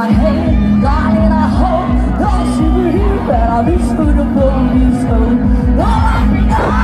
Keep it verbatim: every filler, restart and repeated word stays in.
Hey, darling, I hope that you were here, but I wish you the police. Oh, oh,